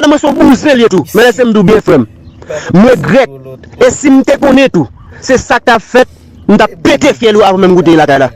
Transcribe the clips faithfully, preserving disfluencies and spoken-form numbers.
Madanm mwen se yon bouzen li ye tou. Men lèse m di w byen, frè m. M regrèt. E si m te konnen tou, se sa k t ap fèt, m t ap pete fyèl ou avan menm goute lakay la.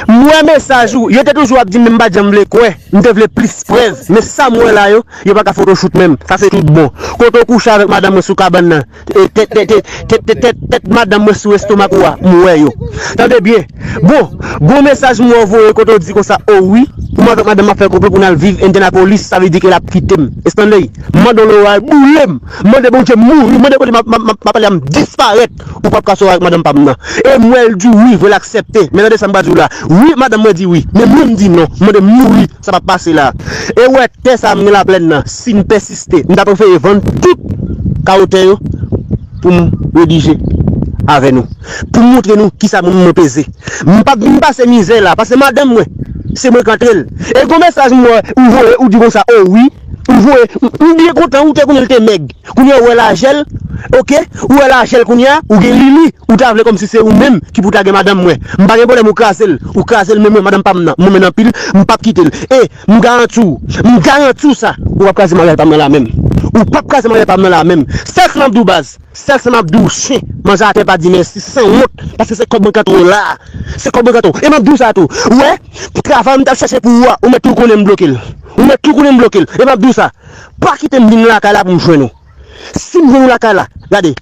M wè mesaj ou, yo te toujou ap di m, men m pa t janm vle kwè. M te vle plis prèv. Men sa m wè la yo, yo pa ka photoshoot menm. Sa se tout bon. Kote w kouche avèk madanm mwen sou kabann nan? E, tèt, tèt, tèt, tèt, tèt, tèt, tèt madanm mwen sou estomak ou a, m wè yo. Tande byen. Bon, gon mesaj m wè w voye kote w di konsa, o wi, pou m avèk madanm m ap fè konplo pou n al viv Endyanapolis, sa vle di ke l ap kite m. Stanley, m mande w lè w a boule m, m mande Bondye m mouri, m mande kote m ap, m ap, m ap, m ap pale a m disparèt, ou p ap ka sove avèk madanm pa m nan. E m wè l di wi, vre l aksepte. Men tande sa m pral di w la. Wi, madanm mwen di wi, men mwen m di non, m mande m mouri, sa p ap pase la. E w wè tè sa a m gen Laplèn nan, si n pèsiste, m ta prefere vann tout kawo tè yo pou m redije avè nou. Pou m montre nou kisa moun mwen peze. M p ap vin pase mizè la, paske madanm mwen, se mwen k antre l. E gon mesaj m wè ou voye, ou di konsa, o wi, ou voye, m m byen kontan, ou te konnen l te mèg. Kounye a ou wè lajè l, oke? Ou wè lajè l kounye a, ou gen lili, ou ta vle kòmsi se ou menm ki pou ta gen madanm mwen. M pa gen pwoblèm ou kraze l, ou kraze l, men mwen, madanm pa m nan, m renmen l anpil, m p ap kite l. E, m garanti w, m garanti w sa, ou p ap kraze maryaj pa m nan la menm. Ou p ap kraze maryaj pa m nan la menm. Sèl sa m ap di w baz, sèl sa m ap di w chen, manje atè pa di mèsi, sanwont, paske se kòb mwen k antre w la. Se kòb mwen k antre w. E m ap di w sa tou, ou wè, travay m t ap chèche pou ou a, ou mèt tou konnen m bloke l. Ou mèt tou konnen m bloke l. E m ap di w sa, pa kite m vin lakay la pou m jwenn ou. Si m jwenn ou lakay la, gade,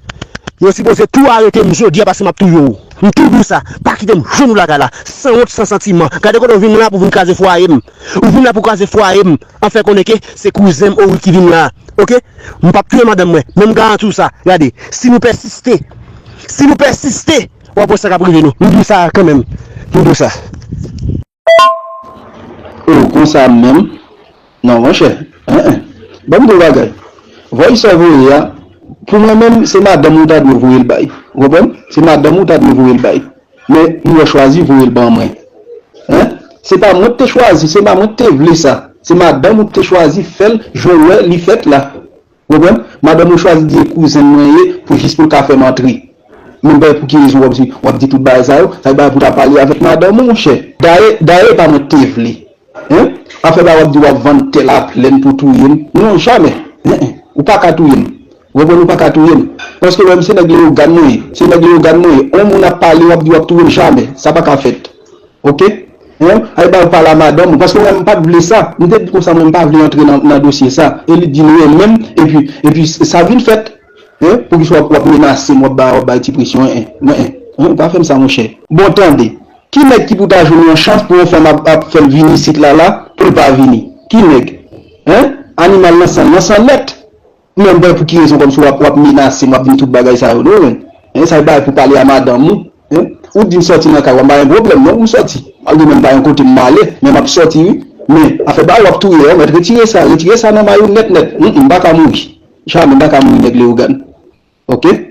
yo sipoze tou arete m jodi a paske m ap touye w. M tou di w sa, pa kite m jwenn ou lakay la. Sanwont, san santiman. Gade kote w vin la pou vin kraze fwaye m. Ou vin la pou kraze fwaye m. An fè konnen ke se kouzen m Owi ki vin la. Oke? M p ap touye madanm mwen. Men m garanti w sa. Gade, si nou pèsiste, si nou pèsiste, w ap wè sa k ap rive nou. M di w sa kanmenm. M di w sa. O, konsa menm? Non, monchè. En, en. Ban m di w bagay. Voice sa w voye a, pou mwen menm, se madanm ou ta dwe voye l bay. Ou konprann? Se madanm ou ta dwe voye l bay. Men, m wè chwazi voye l ban mwen. En? Se pa mwen ki te chwazi, se pa mwen ki te vle sa. Se madanm ou ki te chwazi fè l, jan w wè li fèt la. Ou konprann? Madanm ou chwazi di e kouzen mwen ye pou jis pou l ka fè m antre. Men m pa wè pou ki rezon w ap di, w ap di tout bagay sa yo. Sa se bagay pou w ta pale avèk madanm ou, monchè. Dayè, dayè, e pa mwen ki te vle. En? Afè bagay w ap di w ap vann tè Laplèn pou touye m. Non, jamè. En, en. Ou pa ka touye m. Ou konprann? Ou pa ka touye m. Paske mwen, se nèg Leyogàn mwen ye. Se nèg Leyogàn mwen ye. On moun ap pale, w ap di w ap touye m, jamè. Sa pa ka fèt. Oke? Hein? Ay ba ou pale a madanm ou, paske mwen m pa t vle sa. M te di konsa mwen m pa vle antre nan, nan dosye sa. E li di l renmen m, epi, epi sa vin fèt. Hein? Poukisa w ap, w ap menase m, w ap ba, w ap bay ti presyon, hein? Mwen, hein? Hein? Pa fè m sa, monchè. Bon, tande. Ki nèg ki pou ta jwenn yon chans pou yon fanm ap, ap fè l vini isit la, la, pou l pa vini? Ki nèg? Hein? Animal nan san, nan san nèt. Men m pa wè pou ki rezon kòmsi w ap, w ap menase m, w ap di m tout bagay sa yo, non, men. Hein, sa e bagay pou pale a madanm ou, hein? Ou di m sòti nan kay ou a, m pa gen pwoblèm, non, pou m sòti. Malgre mwen m pa gen kote m ale, men m ap sòti, wi. Men, afè bagay w ap touye a, ou mèt retire sa, retire sa nan may ou nèt, nèt. Hum, m pa ka mouri. Jamè m pa ka mouri, nèg Leyogàn. Oke?